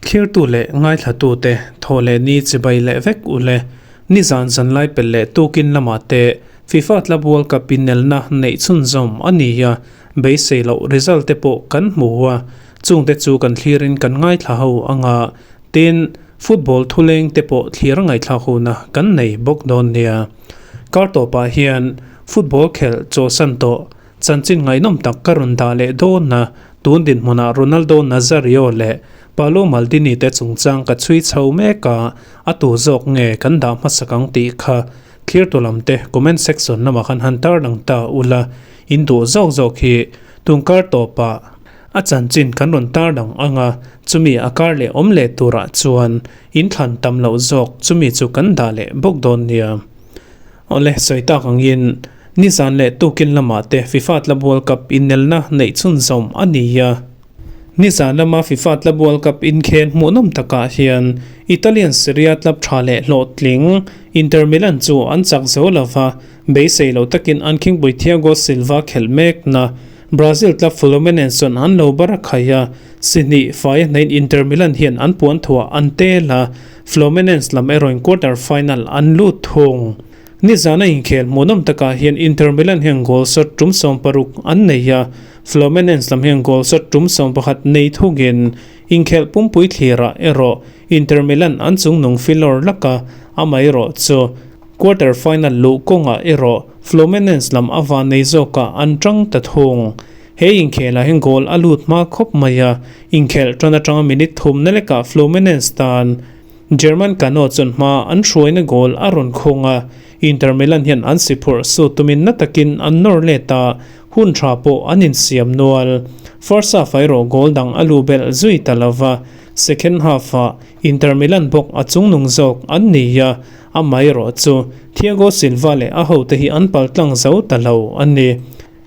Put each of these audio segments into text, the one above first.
Thlirtu leh ngaithlatute thaw leh ni chibai leh vek u le. Nizan zanlai pelh leh tukin lamah te FIFA Club World Cup inelna neih chhunzawm a ni a, beisei loh result te pawh kan hmu a, chungte chu kan thlirin kan ngaithla ho anga tin football thuleng te pawh thlir a ngaihthlak huna kan nei bawk dawn nia. Kar tawpah hian football khelh chawlhsan tawh Chanchin ngaihnawm tak ka rawn dah leh dawn a, tun dinhmunah Ronaldo Nazario leh Paolo Maldini te chungchang ka chhui chho mek a, a tu zawk nge kan dah hmasak ang tih kha thlirtu lam te comment section lamah khan han tarlang ta ula, in duh zawk zawk hi tun kar tawpah a chanchin kan rawn tarlang ang a, chumi a kar leh awm leh turah chuan in thlan tam loh zawk chumi chu kan dah leh bawk dawn nia. Awle, sawi tak angin nizan leh tukin lamah te FIFA Club World Cup inelna neih chhunzawm a ni a. Nizan lama FIFA Club World Cup inkhel hmuhnawm takah hian Italian Serie A club tha leh hlawhtling Inter Milan chu an chak zo lo va, beisei lo takin an khingpui Thiago Silva khelh mekna Brazil club Fluminense chuan an lo bar a khai a, si hnih fai a hnaiin Inter Milan hian an puan thuah an tel a, Fluminense lam erawhin quarter final an lut thung. Nizana inkhel hmuhnawm takah hian Inter Milan hian goal shot tum 60 an nei a, Fluminense lam hian goal shot tum 11 nei thungin inkhel pumpui thlirah erawh Inter Milan an chungnung filawr lak a, amaherawh chu quarter final luh kawngah erawh Fluminense lam a van nei zawkah an tang ta thung. He inkhelah hian goal a lut hma khawp mai a, Inkhelh tan atanga minute thumna lekah Fluminense tan German Cano chuan hma an hruaina goal a rawn khung a, Inter Milan hian an si phurh su tumin na takin an nawr let a, hun tha pawh an insiam nual. First half ah erawh goal dang a lu belh zui ta lo va, second half ah Inter Milan bawk a chungnung zawk an ni a, amaherawh chu Thiago Silva leh a hote hi an paltlang zo ta lo a ni.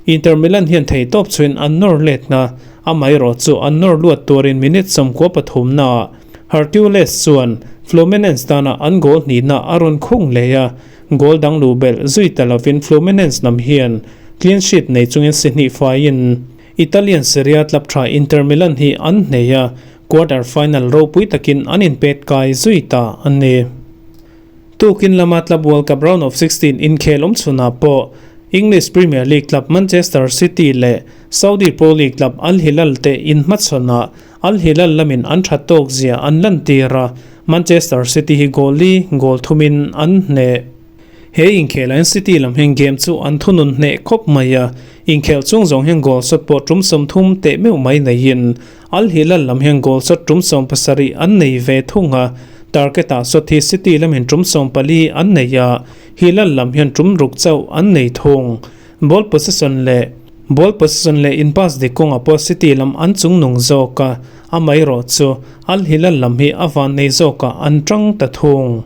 Inter Milan hian theihtawp chuin an nawr letna, amaherawh chu an nawr luat turin minute 13 naah Hercules chuan Fluminense tana an goal hnihna a rawn khung leh a, goal dang luh belh zui ta lovin Fluminense lam hian clean sheet nei chungin si hnih faiin Italian Serie A club tha Inter Milan hi an hnei a, quarter final ropui takin an inpet kai zui ta a ni. Tukin lama Club World Cup Round of 16 inkhel awm chhunah pawh English Premier League club Manchester City leh Saudi Pro League club Al Hilal te inhmachhawnah Al Hilal lamin an tha tawk zia an lantir a, Manchester City hi goal li goal thumin an hneh. He inkhelah hian City lam hian game chu an thunun hneh khawp mai a, inkhel chung zawng hian goal shot pawh tum 30 teh meuh mai neiin Al Hilal lam hian goal shot tum 70 an nei ve thung a, target-ah shot hi City lamin tum 14 an nei a, Hilal lam hian tum ruk chauh an nei thung. Ball possession leh Ball possession leh in pass dik kawngah pawh City lam an chungnung zawk a, amaherawh chu Al Hilal lam hi a van nei zawkah an tang ta thung.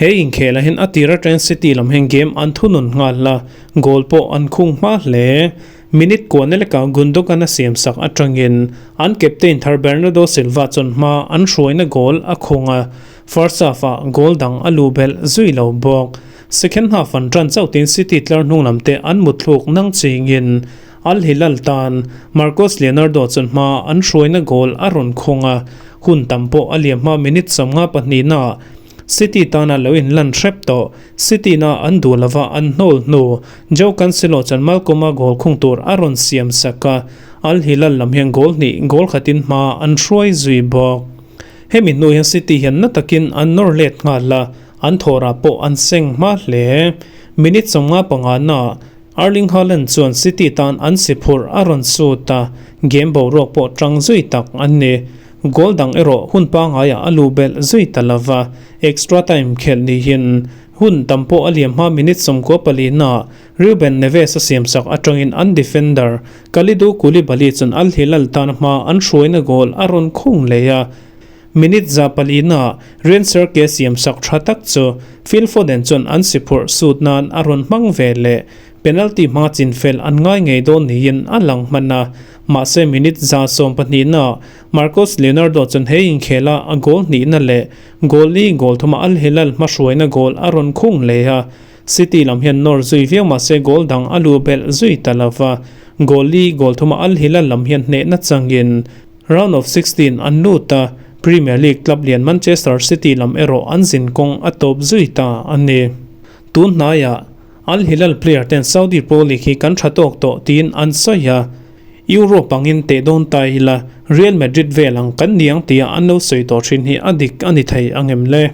He inkhelah hian a tir atangin City lam hian game an thunun nghal a, goal pawh an khung hma hle. Minute kuahna lekah Gundogan a siamsak atangin an captain thar Bernardo Silva chuan hma an hruaina goal a khung a, first half-ah goal dang a luh belh zui lo bawk. Second half an tan chauh tiin City tlar hnung lam te an mutthluk nang chingin Al Hilal tan Marcos Leonardo chuan hma an hruaina goal a rawn khung a, hun tam pawh a liam hma minute 52 naah City tana lo inlan hrep tawh. City na an duh lova an hnawl hnu Joao Cancelo chuan Malcolm-a goal khung tur a rawn siam sak a, Al Hilal lam hian goal hnih goal khatin hma an hruai zui bawk. Hemi hnu hian City hian na takin an nawr let nghal a, an thawrah pawh an seng hma hle. Minute 55 naah Erling Haaland chuan City tan an si phurh a rawn sut a, game boruak pawh tang zui tak an ni. Goal dang erawh hun pangaiah a luh belh zui ta lova, extra time khelh niin hun tam pawh a liam hma minute 94 naah Ruben Neves a siamsak atangin an defender Kalidou Koulibaly chuan Al Hilal tan hma an hruaina goal a rawn khung leh a, minute 400 naah Rayan Cherki a siamsak tha tak chu Phil Foden chuan an si phurh sut nan a rawn hmang ve leh. Penalty hma chin fel an ngai ngei dawn niin a lang hman a, mahse minute 112 naah Marcos Leonardo chuan he inkhela a goal hnihna leh goal li goal thuma Al Hilal hmahruaina goal a rawn khung leh a, City lam hian nawr zui viau mahse goal dang a luh belh zui ta lo va, Goal li goal thuma Al Hilal lam hian hnehna changin round of 16 an lut a, Premier League club lian Manchester City lam erawh an zin kawng a tawp zui ta a ni. Tun hnaiah Al Hilal player ten Saudi Pro League hi kan tha tawk tawh tiin an sawi a, Europe angin teh dawn ta ila Real Madrid vel ang kan ni ang tia an lo sawi tawh thin hi a dik a ni thei angem le?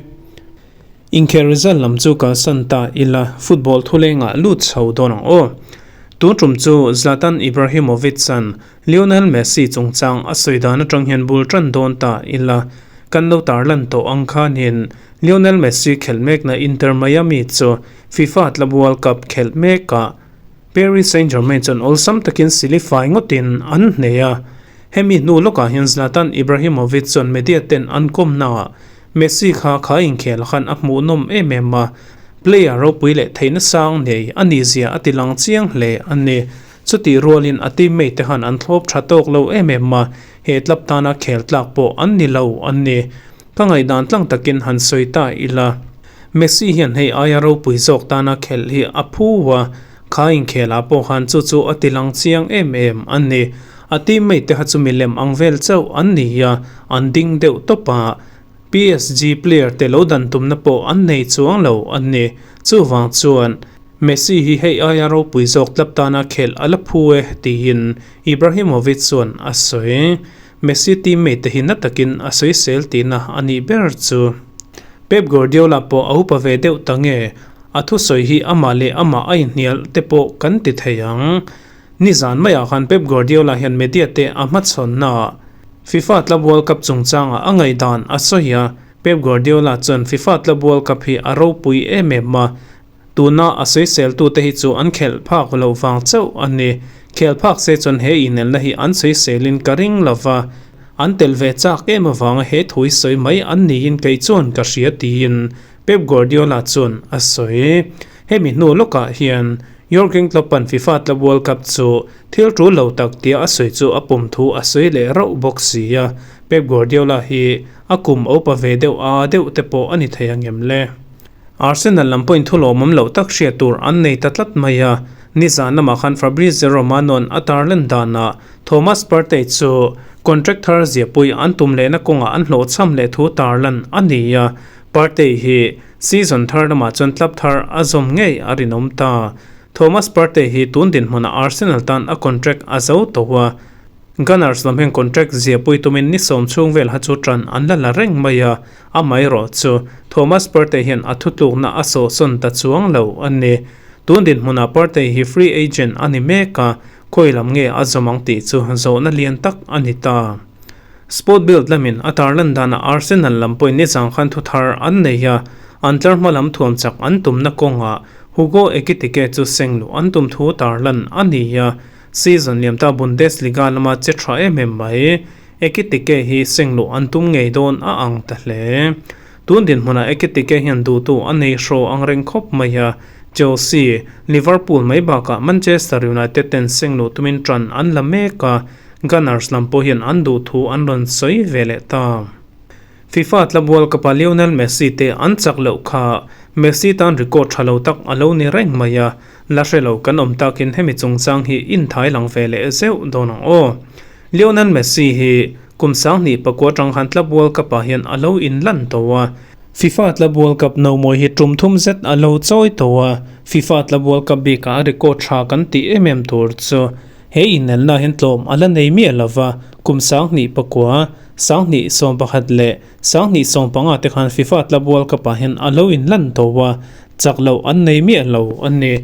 Inkhel result lam chu kalsan ta ila football thulengah lut chho dawn ang aw. Tun tum chu Zlatan Ibrahimovic-a'n Lionel Messi chungchang a sawi dan atang hian bul tan dawn ta ila kan lo tarlan tawh ang khanin Lionel Messi khelh mekna Inter Miami chu FIFA Club World Cup khelh mekah Paris Saint-Germain chuan awlsam takin silifai ngawtin an hneh a. Hemi hnu lawkah hian Zlatan Ibrahimovic chuan media ten an kawmnaah Messi kha kha inkhel khan a hmuhnawm em em a, player ropui leh theihna sang nei a nih zia a ti lang chiang hle a ni. Chutih rualin a teammate te khan an thlawp tha tawk lo em em a, he club tana khel tlak pawh an ni lo a ni. Ka ngaihdan tlang takin han sawi ta ila. Messi hian hei aia ropui zawk tana khelh hi a phu a, kha inkhelah pawh khan chu chu a ti lang chiang em em a ni. A teammate te kha chu milem ang vel chauh an ni a, an ding deuh tawp a, PSG player te lo dan tumna pawh an nei chuang lo a ni. Chuvang chuan Messi hi hei aia ropui zawk tlap tana khelh a la phu e tiin Ibrahimovic chuan a sawi. Messi teammate te hi na takin a sawisel tihna a nih ber chu. Pep Guardiola pawh a upa ve deuh ta nge, a thusawi hi amah leh amah a inhnial te pawh kan ti thei ang. Nizan maiah khan Pep Guardiola hian media te a hmachhawnnaah FIFA Club World Cup chungchangah a ngaihdan a sawi a, Pep Guardiola chuan FIFA Club World Cup hi a ropui em em a, Tuna a sawiseltute hi chu an khelh phak loh vang chauh a ni. Khel phak se chuan he inelna hi an sawiselin ka ring lo va, an tel ve chak em avanga he thu hi sawi mai an niin kei chuan ka hria tiin Pep Guardiola chuan a sawi. Hemi hnu lawkah hian Jurgen Klopp-a'n FIFA Club World Cup chu thil tul lo tak tia a sawi chu a pawm thu a sawi leh rauh bawk si a, Pep Guardiola hi a kum opa ve deuh a deuh te pawh a ni thei angem le? Arsenal lam pawhin thu lawmawm loh tak hriat tur an nei ta tlat mai a, nizan lamah khan Fabrizio Romano-a'n a tarlan danah Thomas Partey chu contract thar ziahpui an tum lehna kawngah an hlawhchham leh thu tarlan a ni a, Partey hi season thar lamah chuan club thar a zawm ngei a rinawm ta. Thomas Partey hi tun dinhmunah Arsenal tan a contract a zo tawh a, Gunners lam hian contract ziahpui tumin ni sawm chhung vel ha chu tan an la la reng mai a, Amaherawh chu Thomas Partey hian a thutlukna a sawhsawn ta chuang lo a ni. Tun dinhmunah Partey hi free agent a ni mek a, khawi lam nge a zawm ang tih chu zawhna lian tak a ni ta. Sport Bild lamin a tarlan danah Arsenal lam pawhin nizang khan thu thar an nei a, an tlar hma lam thuam chak an tumna kawngah Hugo Ekitike chu seng luh an tum thu tarlan a ni a, Season liamta Bundesliga lama che tha em em mai. Ekitike hi seng luh an tum ngei dawn a ang ta hle. Tun dinhmunah Ekitike hian duhtu a nei hraw ang reng khawp mai a, Chelsea, Liverpool mai bakah Manchester United ten seng luh tumin tan an la mek a, Gunners lam pawh hian an duhthu an rawn sawi ve leh ta. FIFA Club World Cup-a Lionel Messi te an chak loh kha Messi tan record tha lo tak a lo ni reng mai a, la hre lo kan awm takin hemi chungchang hi inthai lang ve leh zeuh dawn ang aw. Lionel Messi hi kum 2009 atang khan Club World Cup-ah hian a lo inlan tawh a, FIFA Club World Cup nomawi hi tum thum zet a lo chawi tawh a, FIFA Club World Cup bikah a record tha kan tih em em tur chu he inelna hian tlawm a la nei miah lova, kum 2009, 2011 leh 2015 te khan FIFA Club World Cup-ah hian a lo inlan tawh a, chak loh an nei miah lo a ni.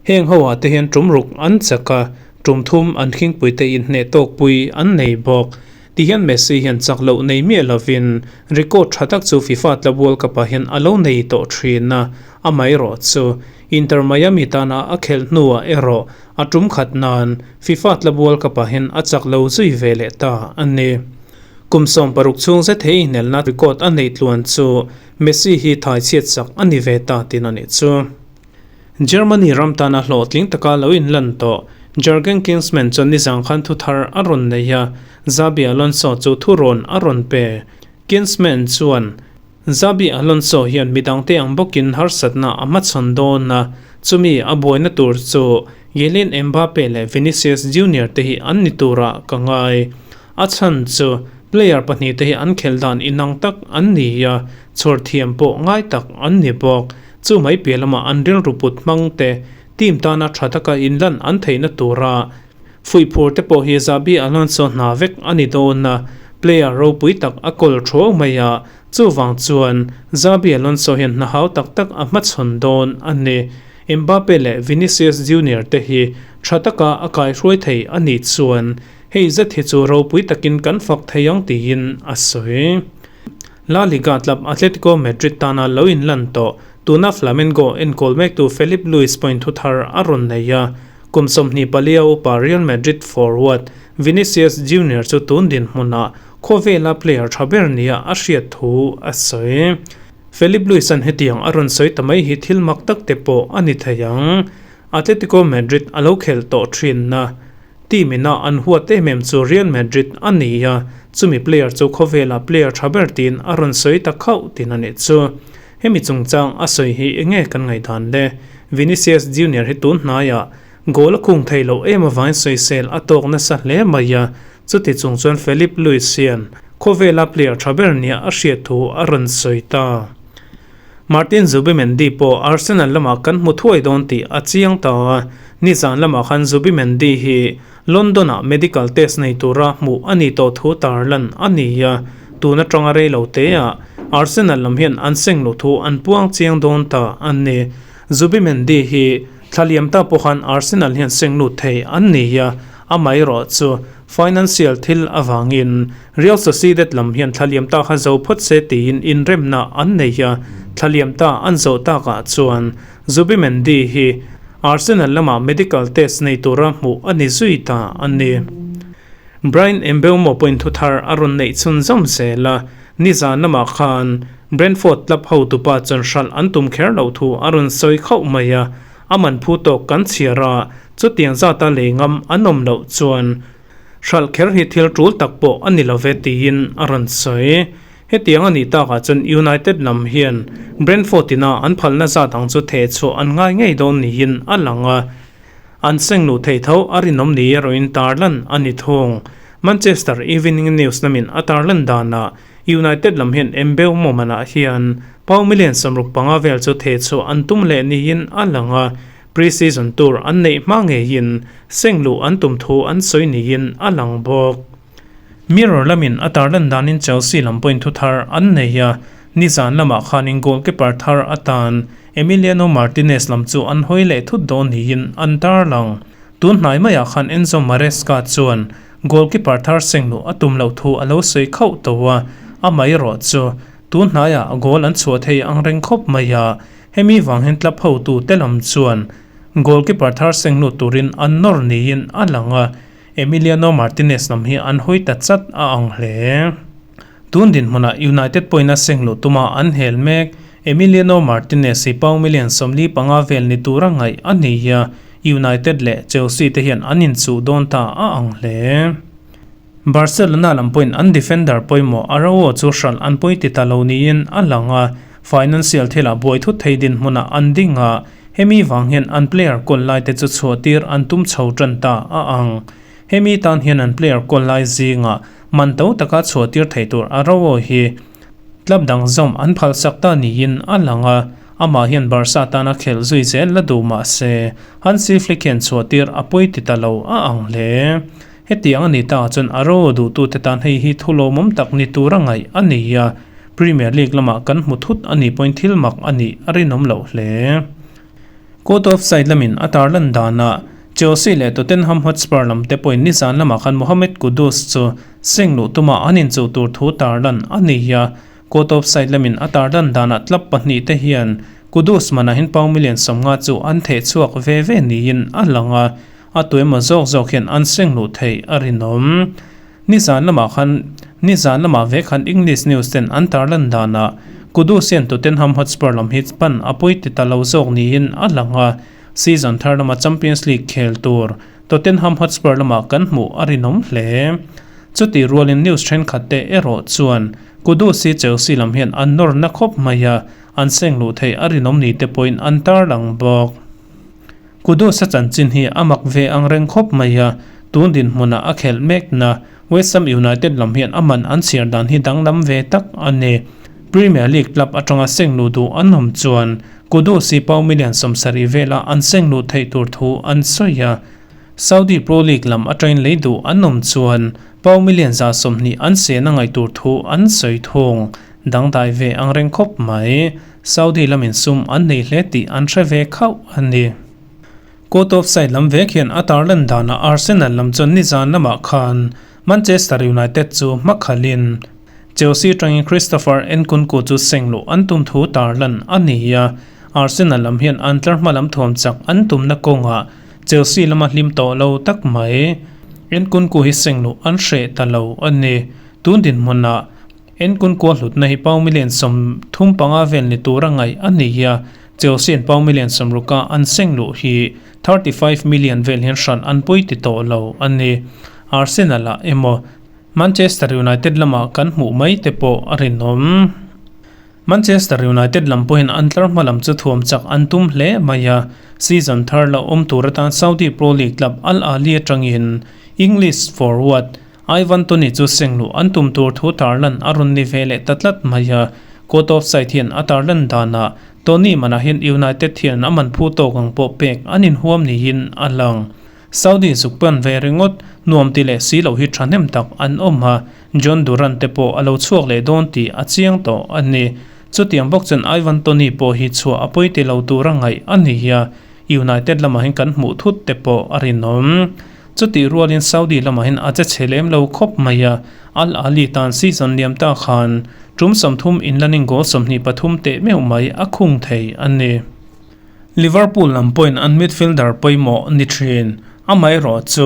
Heng ho ah te hian tum ruk an chak a, Tum thum an khingpuite inhneh tawkpui an nei bawk. Tihian Messi hian chak loh nei miah lovin record tha tak chu FIFA Club World Cup-ah hian a lo nei tawh thin a, amaherawh chu Inter Miami tana a khelh hnuah erawh a tum khat nan FIFA Club World Cup-ah hian a chak lo zui ve leh ta a ni. Kum 60 chhung zet he inelna record a neih tluan chu Messi hi thai chhiat chak a ni ve ta tin a nih chu. Germany ram tana hlawhtling taka lo inlan tawh Jurgen Klinsmann chuan nizang khan thu thar a rawn nei a, Xabi Alonso chu thu rawn a rawn pe. Klinsmann chuan, Xabi Alonso hian midangte ang bawkin harsatna a hmachhawn dawn a, chumi a buaina tur chu Kylian Mbappe leh Vinicius Junior te hi an ni turah ka ngai. A chhan chu player pahnihte hi an khelh dan inang tak an ni a, chhawr thiam pawh ngai tak an ni bawk. Chu mai piah lamah an rilru put hmang te, team tana tha taka inlan an theihna tura fuihphur te pawh hi Xabi Alonso hna vek a ni dawn a, player ropui tak a kawl thuau mai a, chuvang chuan Xabi Alonso hian hna hau tak tak a hmachhawn dawn a ni. Mbappe leh Vinicius Junior te hi tha taka a kaihruai thei a nih chuan hei zet hi chu ropui takin kan fak thei ang tiin a sawi. La Liga club Atletico Madrid tana lo inlan tawh tuna Flamengo enkawl mektu Felipe Luis pawhin thu thar a rawn nei a, kum 24 a upa Real Madrid forward Vinicius Junior chu tun dinhmunah khawvela player tha ber nia a hriat thu a sawi. Felipe Luis-a'n hetiang a rawn sawi ta mai hi thil mak tak te pawh a ni thei ang. Atletico Madrid a lo khelh tawh thinna team ina an huat em em chu Real Madrid a ni a, chumi player chu khawvela player tha ber tiin a rawn sawi ta khauh tin a nih chu. Hemi chungchang a sawi hi enge kan ngaihdan le? Vinicius Junior hi tun hnaiah goal a khung thei loh em avangin sawisel a tawk nasa hle mai a, chuti chung chuan Felipe Luis hian khawvela player tha ber nia a hriat thu a rawn sawi ta. Martin Zubimendi pawh Arsenal lamah kan hmu thuai dawn tih a chiang ta a, nizan lamah khan Zubimendi hi London-ah medical test nei tura hmuh a ni tawh thu tarlan a ni a, tun atanga rei lo teah Arsenal lam hian an seng luh thu an puang chiang dawn ta a ni. Zubimendi hi thla liam ta pawh khan Arsenal hian seng lut thei an ni a, amaherawh chu Financial thil avangin Real Sociedad lam hian thlaliam ta kha zo phawt se tiin inremna an nei a, thlaliam ta an zawh takah chuan Zubimendi hi Arsenal lama medical test nei tura hmuh a ni zui ta a ni. Bryan Mbeumo pawhin thu thar a rawn neih chhunzawm zel a, nizan lamah khan Brentford club hotupa chuan hralh an tum kher loh thu a rawn sawi khauh mai a, A man phu tawk kan chhiar a, chutiang zata lei ngam an awm loh chuan hralh kher hi thil tul tak pawh a ni lo ve tiin a rawn sawi. Hetiang a nih takah chuan United lam hian Brentford ina an phalna zat ang chu theh chhuah an ngai ngei dawn niin a lang a, an seng luh theih tho a rinawm ni erawhin tarlan a ni thung. Manchester Evening News lamin a tarlan danah United lam hian Mbeumo manah hian pau million 65 vel chu theh chhuah an tum leh niin a lang a, pre-season tur an neih hma ngeiin seng luh an tum thu an sawi niin a lang bawk. Mirror lamin a tarlan danin Chelsea lam pawhin thu thar an nei a, nizan lamah khanin goalkeeper thar atan Emiliano Martinez lam chu an hawi leh thut dawn niin an tarlang. Tun hnai maiah khan Enzo Maresca chuan Goalkeeper thar seng luh a tum loh thu a lo sawi khauh tawh a, amaherawh chu tun hnaiah goal an chhuah thei ang reng khawp mai a, hemi vang hian club hotu te lam chuan goalkeeper thar seng lut turin an nawr niin a lang a, Emiliano Martinez lam hi an hawi ta chat a ang hle. Tun dinhmunah United pawhin a seng luh tuma an hel mek. Emiliano Martinez hi pound million 45 vel ni tura ngaih a ni a, United leh Chelsea te hian an inchuh dawn ta a ang hle. Barcelona lam pawhin an defender pawimawh Araujo chu hralh an pawi ti ta lo niin a lang a, financial thilah buai thut thei dinhmunah an ding a, hemi vang hian an player kawl lai te chu chhuah tir an tum chho tan ta a ang. Hemi tan hian an player kawl lai zingah man to taka chhuah tir thei tur Araujo hi club dang zawm an phalsak ta niin a lang a, amah hian Barca tana khelh zui zel la duh mah se Hansi Flick hian chhuah tir a pawi ti ta lo a ang hle. Hetiang a ni ta chuan Araujo duhtute tan hei hi thu lawmawm tak ni tura ngaih a ni a, Premier League lamah kan hmu thut a nih pawhin thil mak a nih a rinawm loh hle. Court of side lamin a tarlan danah Chelsea leh Tottenham Hotspur lam te pawhin nizan lamah khan Mohammed Kudus chu seng luh tuma an inchuh tur thu tarlan a ni a. Court of side lamin a tarlan danah club pahnih te hian Kudus manah hian pound million 50 chu an theh chhuak ve ve niin a lang a, a tuemaw zawk zawk hian an seng luh theih a rinawm. Nizan lamah khan Nizan lamah ve khan English news ten an tarlan danah Kudus hian Tottenham Hotspur lam hi pan a pawi ti ta lo zawk niin a lang a, season thar lama Champions League khel tur Tottenham Hotspur lamah kan hmuh a rinawm hle. Chutih rualin news thenkhat te erawh chuan Kudus hi Chelsea lam hian an nawr na khawp mai a, an seng luh theih a rinawm ni te pawhin an tarlang bawk. Kudus-a chanchin hi a mak ve ang reng khawp mai a, tun dinhmuna a khelh mekna West Ham United lam hian a man an chhiar dan hi danglam ve tak a ni. Premier League club atanga seng luh duh an awm chuan Kudus hi pound million 70 vela an seng luh theih tur thu an sawi a. Saudi Pro League lam atangin lei duh an awm chuan pound million 120 an sen a ngaih tur thu an sawi thung. Dangdai ve ang reng khawp mai. Saudi lamin sum an nei hle tih an hre ve khauh a ni. Court of side lam vek hian a tarlan danah Arsenal lam chuan nizan lamah khan Manchester United chu hmakhalhin Chelsea atangin Christopher Nkunku chu seng luh an tum thu tarlan a ni a. Arsenal lam hian an tlar hma lam thuam chak an tumna kawngah Chelsea lama hlim tawh lo tak mai. Nkunku hi seng luh an hreh ta lo a ni. Tun dinhmunah Nkunku a hlutna hi pound million 35 vel ni tura ngaih a ni a. Chelsea an pound million 60 a an seng luh hi 35 million vel hian hran an pawi ti tawh lo a ni. Arsenal ah emaw Manchester United lamah kan hmuh mai te pawh a rinawm. Manchester United lam pawhin an tlar hma lam chu thuam chak an tum hle mai a, season thar la awm tur atan Saudi Pro League club Al Ahly atangin English forward Ivan Toney chu seng luh an tum tur thu tarlan a rawn ni ve leh ta tlat mai a, Court of Side hian a tarlan danah Toney manah hian United hian a man phu tawk ang pawh pek an inhuam niin a lang. Saudi zuk pan ve ringawt nuam ti leh si loh hi thahnem tak an awm a, John Duran te pawh a lo chhuak leh dawn tih a chiang tawh a ni. Chutiang bawk chuan Ivan Toney pawh hi chhuah a pawi ti lo tura ngaih a ni a, United lamah hian kan hmuh thut te pawh a rinawm. Chutih rualin Saudi lamah hian a che chhe lem lo khawp mai a, Al Ahly tan season liam ta khan tum 30 inlanin goal 23 teh meuh mai a khung thei a ni. Liverpool lam pawhin an midfielder pawimawh ni thin. Amaherawh chu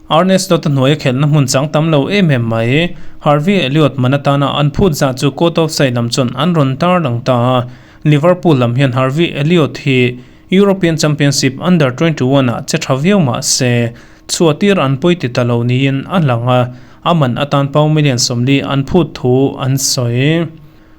Arne Slot-a hnuaia khelhna hmun chang tam lo em em mai. Harvey Elliott man atana an phut zah chu court of side lam chuan an rawn tarlang ta a, Liverpool lam hian Harvey Elliott hi European Championship Under 21 ah che tha viau mah se, chhuahtir an pawi ti ta lo niin a lang a, a man atan pound million 40 an phut thu an sawi.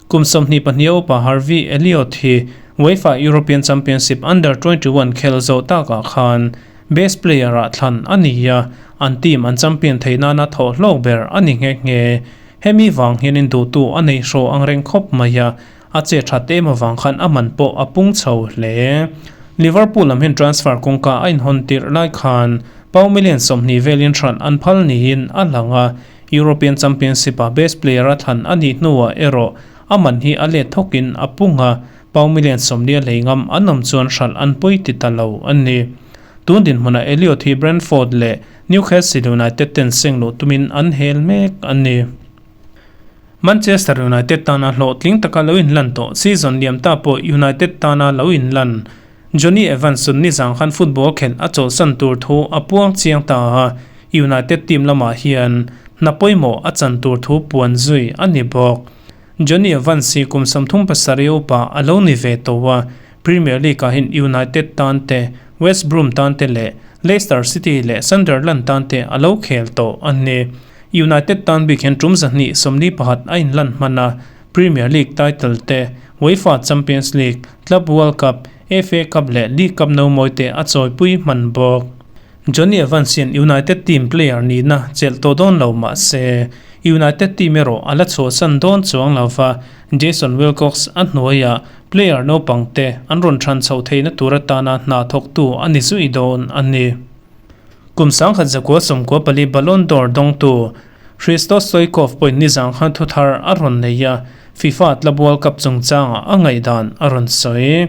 Kum 22 a upa Harvey Elliott hi UEFA European Championship Under 21 khel zawh takah khan best player ah thlan a ni a, an team an champion theih nana thawh hlawk ber a ni nghe nghe. Hemi vang hianin duhtu a nei hraw ang reng khawp mai a, A che that em avang khan a man pawh a pung chho hle. Liverpool lam hian transfer kawngka a inhawn tirh lai khan pound million 20 velin hran an phal niin a lang a, European Championship ah best player a thlan a nih hnuah erawh a man hi a let thawkin a pung a, pound million 40 a hlei ngam an awm chuan hralh an pawi ti ta lo a ni. Tun dinhmunah Elliot hi Brentford leh Newcastle United ten seng luh tumin an hel mek a ni. Manchester United tana hlawhtling taka lo inlan tawh season liam ta pawh United tana lo inlan Jonny Evans chu nizang khan football khelh a chawlhsan tur thu a puang chiang ta a, United team lamah hian hna pawimawh a chan tur thu puan zui a ni bawk. Jonny Evans hi kum 37 upa a lo ni ve tawh a, Premier League ah hian United tan te, West Brom tan te leh Leicester City leh Sunderland tan te a lo khel tawh a ni. United tan bik hian tum 241 a inlan hman a, Premier League title te, UEFA Champions League, Club World Cup, FA Cup leh League Cup no mawi te a chawipui hman bawk. Jonny Evans hian United team player nihna chelh tawh dawn lo mah se, United team erawh a la chhuahsan dawn chuang lo va, Jason Wilcox a hnuaiah player naupang te an rawn than chhoh theihna tur atana hna thawktu a ni zui dawn a ni. Kum 1994 Ballon d'Or dawngtu Hristo Stoichkov pawhin nizang khan thu thar a rawn nei a, FIFA Club World Cup chungchangah a ngaihdan a rawn sawi.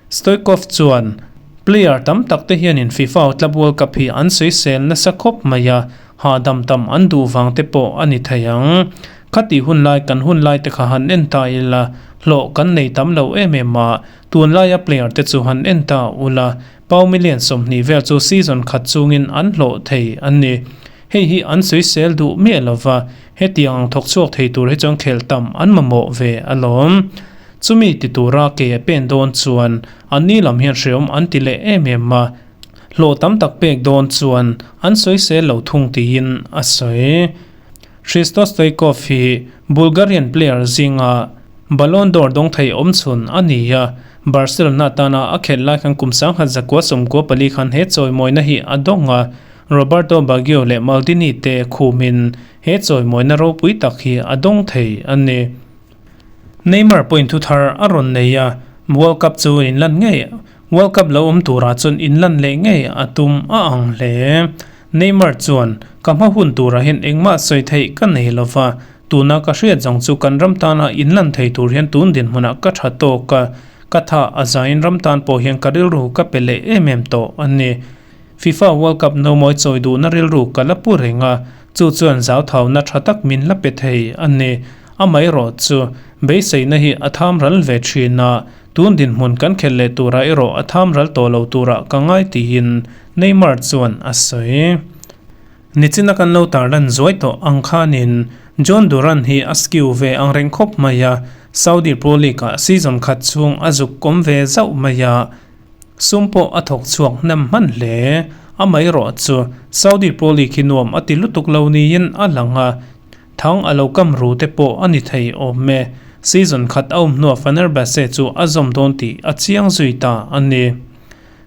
Stoichkov chuan, Player tam tak te hianin FIFA Club World Cup hi an sawisel nasa khawp mai a, hahdam tam an duh vang te pawh a ni thei ang. Khati hun lai kan hun lai te kha han en ta ila, hlawh kan nei tam lo em em a, tunlaia player te chu han en ta ula, Pound million 20 vel chu season khat chungin an hlawh thei an ni. Hei hi an sawisel duh miah lova, hetiang ang thawk chhuak thei tur hi chuan khelh tam an mamawh ve alawm. Chumi ti tura ke a pen dawn chuan an ni lam hian hreawm an ti leh em em a, hlawh tam tak pek dawn chuan an sawisel lo thung tiin a sawi. Hristo Stoichkov hi Bulgarian player zinga. Ballon d'Or dawng thei awmchhun a ni a, Barcelona tana a khelh lai khan kum 1994 khan he chawimawina hi a dawng a, Roberto Baggio leh Maldini te khumin he chawimawina ropui tak hi a dawng thei a ni. Neymar pawhin thu thar a rawn nei a, World Cup chu inlan ngei World Cup lo awm turah chuan inlan leh ngei a tum a ang hle. Neymar chuan, Ka hma hun turah hian engmah sawi theih ka nei lo va, tuna ka hriat zawng chu kan ram tana inlan thei tur hian tun dinhmunah ka tha tawk a, ka tha a zaiin ram tan pawh hian ka rilru ka pe leh em em tawh a ni. FIFA World Cup nomawi chawi duhna rilru ka la pu reng a, chu chuan zauthauna tha tak min la pe thei a ni. Amaherawh chu, beiseina hi a tham ral ve thin a, tun dinhmun kan khelh leh turah erawh a tham ral tawh lo turah ka ngai tiin Neymar chuan a sawi. Nichina kan lo tarlan zuai tawh ang khanin Jhon Duran hi a skill ve ang reng khawp mai a, Saudi Pro League-ah season khat chhung a zuk kawm ve zauh mai a, Sum pawh a thawk chhuak hnem hman hle. Amaherawh chu Saudi Pro League hi nuam a ti lutuk lo niin a lang a, thang a lo kam ru te pawh a ni thei awm e. Season khat a awm hnuah Fenerbahce chu a zawm dawn tih a chiang zui ta a ni.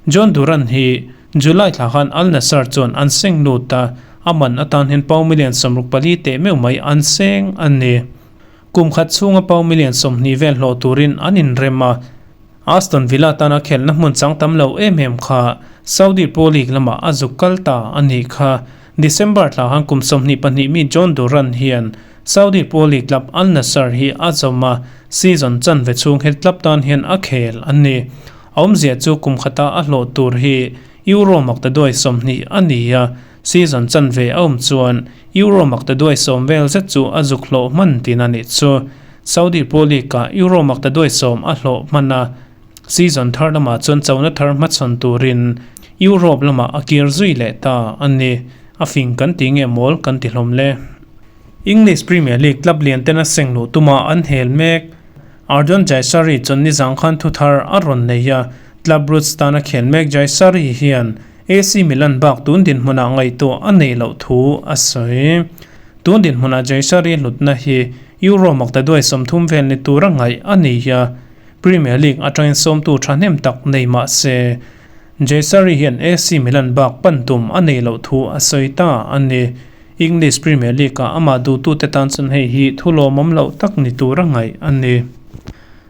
Jhon Duran hi July thla khan Al Nassr chuan an seng lut a, a man atan hian pound million 64 teh meuh mai an seng a ni. Kum khat chhunga pound million 20 vel hlawh turin an inrem a. Aston Villa tana khelhna hmun chang tam lo em em kha Saudi Pro League lamah a zuk kal ta a nih kha. December thla khan kum 22 mi Jhon Duran hian Saudi Pro League club Al Nassr hi a zawm a, season chanve chhung he club tan hian a khel a ni. A awmzia chu kum khata a hlawh tur hi Euro maktaduai 20 a ni a, season chanve a awm chuan Euro maktaduai 10 vel zet chu a zuk hlawh hman tin a nih chu. Saudi Pro League-ah Euro maktaduai 10 a hlawh hman a, season thar lamah chuan chona thar hmachhawn turin Europe lamah a kir zui leh ta a ni. A fing kan ti nge mawl kan ti hlawm le. English Premier League club lian ten a seng luh tuma an hel mek. Ardon Jashari chuan nizang khan thu thar a rawn nei a, Club Brugge tana khel mek Jashari hian AC Milan bak tun dinhmunah ngaihtuah a neih loh thu a sawi. Tun dinhmunah Jashari hlutna hi Euro maktaduai 30 vel ni tura ngaih a ni a, Premier League atangin sawmtu thahnem tak nei mah se, Jashari hian AC Milan bak pan tum a neih loh thu a sawi ta a ni. English Premier League-ah amah duhtute tan chuan hei hi thu lawmawm loh tak ni tura ngaih a ni.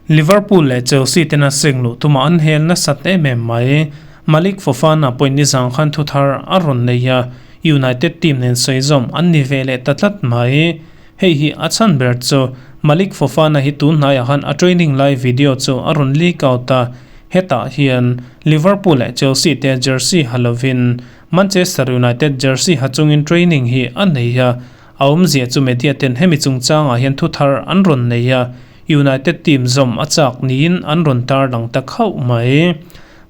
Liverpool leh Chelsea tena seng luh tumah an hel nasat em em mai. Malick Fofana pawhin nizang khan thu thar a rawn nei a, United team nen sawi zawm an ni ve leh ta tlat mai. Hei hi a chhan ber chu Malick Fofana hi tun hnaiah khan a training lai video chu a rawn leak out a, hetah hian Liverpool leh Chelsea te jersey ha lovin Manchester United jersey ha chungin training hi a nei a, a awmzia chu media ten hemi chungchangah hian thu thar an rawn nei a, United team zawm a chak niin an rawn tarlang ta khauh mai.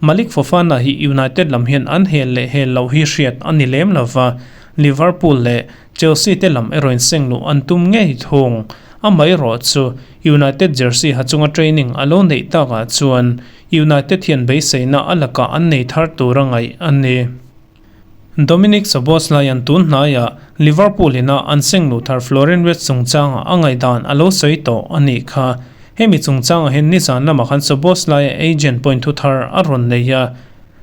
Malick Fofana hi United lam hian an hel leh hel loh hi hriat a ni lem lova, Liverpool leh Chelsea te lam erawhin seng luh an tum ngei thung. Amaherawh chu United jersey ha chunga training a lo neih takah chuan United hian beiseina a lakah an nei thar tur a ngaih a ni. Dominik Szoboszlai an tun hnaiah Liverpool ina an seng luh thar Florian Wirtz chungchangah a ngaihdan a lo sawi tawh a nih kha. Hemi chungchangah hian nizan lamah khan Szoboszlaia agent pawhin thu thar a rawn nei a.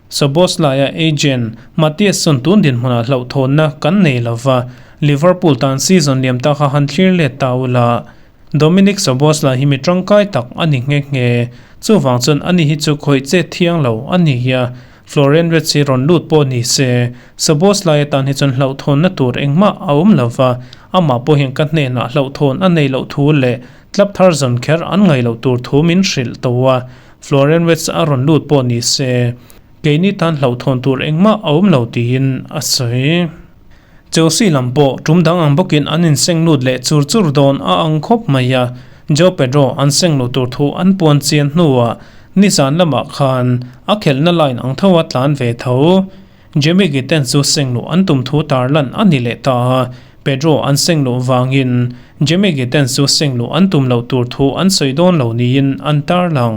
Szoboszlaia agent Matthias chuan tun dinhmunah hlauhthawnna kan nei lova, Liverpool tan season liam ta kha han thlir let ta ula. Dominik Szoboszlai hi mi tangkai tak a ni nghe nghe. Chuvang chuan ani hi chu khawih chet thiang lo a ni a, Florian Wirtz hi rawn lut pawh ni se, Szoboszlai atan hi chuan hlauhthawnna tur engmah a awm lo va, amah pawh hian ka hnenah hlauhthawn a nei loh thu leh club thar zawn kher an ngaih loh tur thu min hrilh tawh a, Florian Wirtz a rawn lut pawh ni se, keini tan hlauhthawn tur engmah a awm lo tiin a sawi. Chelsea lam pawh tum dang ang bawkin an inseng lut leh chur chur dawn a ang khawp mai a, Joao Pedro an seng luh tur thu an puan chian hnuah nizan lamah khan a khelhna line ang tho a tlan ve tho. Jamie Gittens chu seng luh an tum thu tarlan a ni leh ta a, Pedro an seng luh vangin Jamie Gittens chu seng luh an tum loh tur thu an sawi dawn lo niin an tarlang.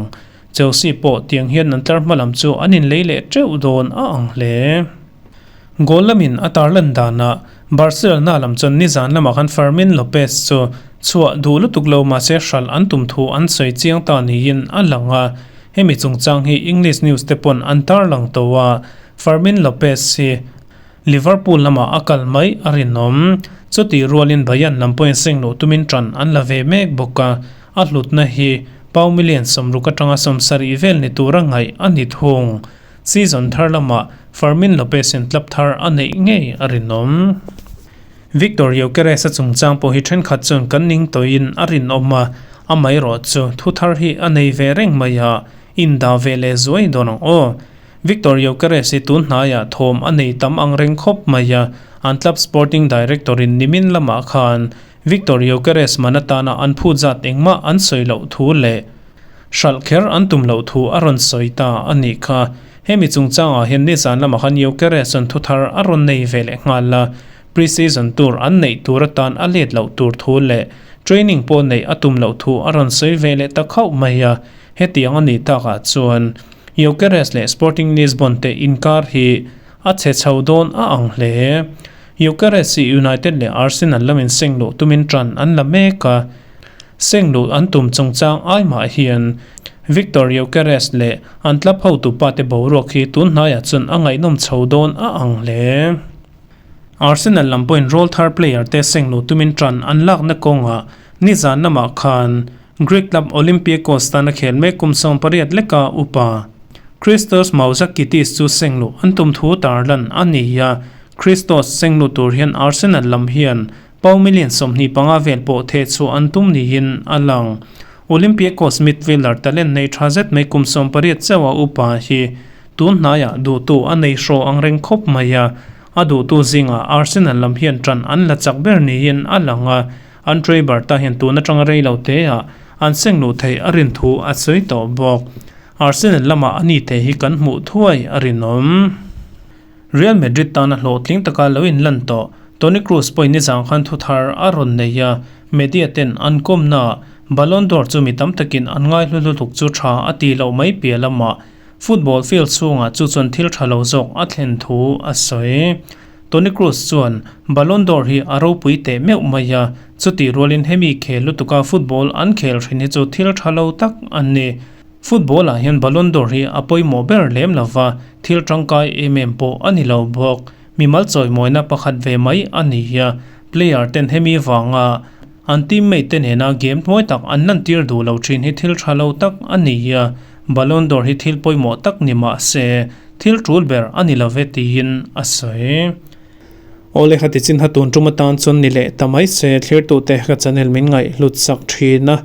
Chelsea pawh tiang hian an tlar hma lam chu an inlei leh teuh dawn a ang hle. Goal lamin a tarlan danah Barcelona lam chuan nizan lamah khan Fermin Lopez chu Chhuah duh lutuk lo mahse hralh an tum thu an sawi chiang ta niin a lang a, hemi chungchang hi English news te pawn an tarlang tawh a, Fermin Lopez hi Liverpool lamah a kal mai a rinawm. Chutih rualin Bayern lam pawhin seng luh tumin ṭan an la ve mek bawk a, a hlutna hi pau million 60 aṭanga 70 vel ni tura ngaih a ni thung. Season thar lamah Fermin Lopez-in club thar a neih ngei a rinawm. Viktor Gyökeres-a chungchang pawh hi ṭhenkhat chuan kan ning tawhin a rinawm a, amaherawh chu thu thar hi a nei ve reng mai a, indah ve leh zuai dawn ang aw. Viktor Gyökeres hi tun hnaiah thawm a nei tam ang reng khawp mai a, an club sporting director in nimin lamah khan Viktor Gyökeres man atana an phut zat engmah an sawi loh thu leh hralh kher an tum loh thu a rawn sawi ta a nih kha. Hemi chungchangah hian nizan lamah khan Gyökeres chuan thu thar a rawn nei ve leh nghal a, pre-season tur an neih tur atan a let loh tur thu leh training pawh neih a tum loh thu a rawn sawi ve leh ta khauh mai a. Hetiang a nih takah chuan Gyökeres leh Sporting Lisbon te inkar hi a chhe chho dawn a ang hle. Gyökeres hi United leh Arsenal lamin seng luh tumin ṭan an la mek a, seng luh an tum chungchang ai mah hian Viktor Gyökeres leh an club hotupa te boruak hi tun hnaiah chuan a ngaihnawm chho dawn a ang hle. Arsenal lam pawhin rawlthar player te seng luh tumin ṭan an lakna kawngah nizan lamah khan Greek club Olympiakos tan a khel mek kum 18 leka upa Christos Mouzakitis chu seng luh an tum thu tarlan a ni a, Christos seng luh tur hian Arsenal lam hian pau million 25 vel pawh theh chhuah an tum niin a lang. Olympiakos midfielder talent nei tha zet mai kum 18 chauha upa hi tun hnaiah duhtu a nei hraw ang reng khawp mai a, a duhtu zingah Arsenal lam hian ṭan an la chak ber niin a lang a, Andre Berta hian tun atanga rei lo te ah an seng luh theih a rin thu a sawi tawh bawk. Arsenal lamah a ni thei hi kan hmuh thuai a rinawm. Real Madrid tana hlawhtling taka lo inlan tawh Toni Kroos pawhin nizang khan thu thar a rawn nei a, media ten an kawmna ah Ballon d'Or chu mi tam takin an ngai hlu lutuk chu tha a tih loh mai piah lamah football field chhungah chu chuan thil tha lo zawk a thlen thu a sawi. Toni Kroos chuan, Ballon d'Or hi a ropui teh meuh mai a, chutih rualin hemi khel lutuka football an khel thin hi chu thil tha lo tak an ni. Football ah hian Ballon d'Or hi a pawimawh ber lem lova, thil tangkai em em pawh a ni lo bawk. Mimal chawimawina pakhat ve mai a ni a, player ten hemi vanga an teammate te nena game hnuai tak an lantir duh lo thin hi thil tha lo tak a ni a, Ballon d'Or hi thil pawimawh tak ni mah se, Thil tul ber a ni lo ve tiin a sawi. Awle khati chin ha tun tum atan chuan ni leh ta mai se thlirtute ka channel min ngaih hlut sak thin a,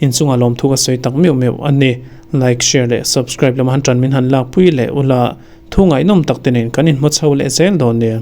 inchunga lawmthu ka sawi tak meuh meuh a ni. Like, share leh subscribe lama han tan min han lakpui leh ula thu ngaihnawm tak te nen kan inhmu chho leh zel dawn nia.